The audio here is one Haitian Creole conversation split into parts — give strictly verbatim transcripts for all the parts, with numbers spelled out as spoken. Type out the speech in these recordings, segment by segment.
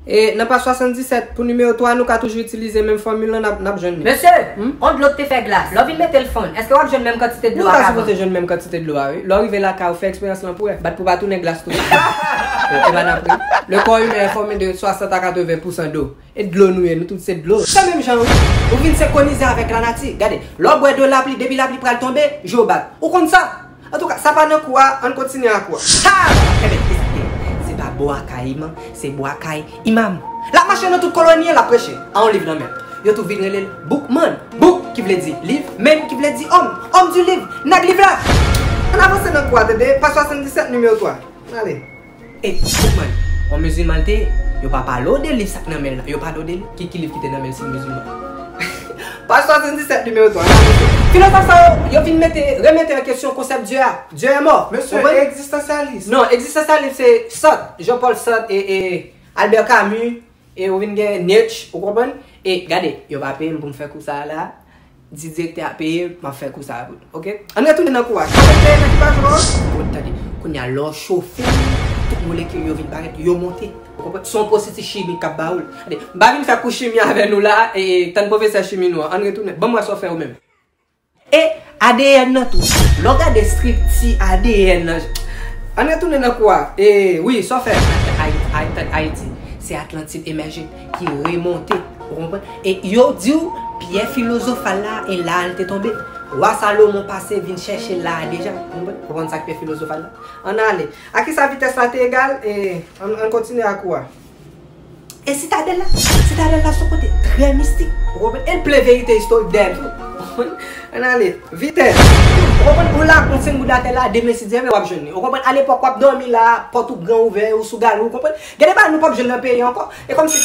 E nan paj swasanndisèt, pou nimewo twa, nou ka toujou itilize menm fòmil lan, n ap, n ap jwenn li. Mesye, hmm? On dlo k te fè glas. Lè w vin mete l fonn, èske w ap jwenn menm kantite dlo a k'avan? Ou ta sipoze jwenn menm kantite dlo a, wi. Lè w rive lakay ou, fè eksperyans lan pou wè. Bat pou pa tounen glas tou. E pa n ap ri. Le corps humain est formé de soixante à quatre-vingts pour cent d'eau. E dlo nou ye, nou tout se dlo. Se menm jan, wi. Ou vin senkwonize avèk lanati. Gade, lè w bwè dlo lapli, depi lapli pral tonbe, je w bat. Ou konn sa? Antouka, sa pa nan kou a, ann kontinye ak kou a. Ha! Enben, e sa k ye? Se pa bò a kay imam, se bò a kay imam. L ap mache nan tout koloni an, l ap preche. A yon liv nan men l. Yo tou vin rele l Bookman. Book ki vle di liv, man ki vle di òm. Òm di liv, nèg liv la. Ann avanse nan kou a, tande, paj swasanndisèt, nimewo twa. Ann ale. E, Bookman, yon mizilman l te ye, yo pa pale w de liv sa k nan men l la, yo pale w de li. Ki, ki liv ki te nan men l si l mizilman? Paj swasanndisèt, nimewo twa. Filozòf sa yo, yo vin mete, remete an kesyon konsèp Dye a. Dye a mò. Mesye, egzistansyalis. Non, egzistansyalis se Sartre, Jean-Paul Sartre e, e Albert Camus, e ou vin gen Nietzsche, ou konprann? E gade, yo pa peye m pou m fè kou sa a la. Di direktè a peye, m ap fè kou sa a pou nou. Oke? Ann retounen nan kou a. Sa w te nan ki paj ou la? Bon, tande. Kounye a, lè w chofe, tout molekil yo vin parèt, yo monte. Ou konprann? Se yon pwosesi chimik k ap ba ou l. Tande, m pa vin fè kou chimi avè nou la, e, e, tann pwofesè chimi nou an. Ann retounen. Ban m wè sa w fè ou menm. E A D N nan tou. Lè w gade estrikti A D N nan. Ann retounen nan kou a. E, wi, sa w fè? Ayiti, Ayiti, Ayiti. Se Atlantid emèje ki remonte. Ou konprann? E yo di w, pyè filozofal la, e la l te tonbe. Wa Salomon pase vin chèche l la a deja. Ou konprann? Ou konn sa k pyè filozofal la? Ann ale. A kisa vitès la te egal? E, ann, ann kontinye ak ou a. E Sitadèl la? Sitadèl la se yon kote trè mistik. Ou konprann? E l plen verite istorik dèyè l tou. Ou konprann? Ann ale. Vitès. Ou konprann? Ou la, yon senk goud atè la, demen si Dye vle w ap jwenn li. Ou konprann? Alepòk w ap dòmi la, pòt ou gran ouvè, ou sou galon, ou konprann? Gen de bagay nou p ap jwenn nan peyi ankò. E kòmsi.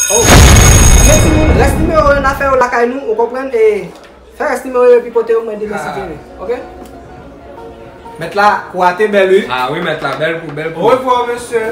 Oh. Men timoun, rès nimewo yo n a fè yo lakay nou, ou konprann? E fè rès nimewo yo epi pote yo mwen demen si Dye vle. Oke? Mèt la, kou a te bèl, wi. Ah wi, mèt la, bèl kou, bèl kou. Orevwa, mesye.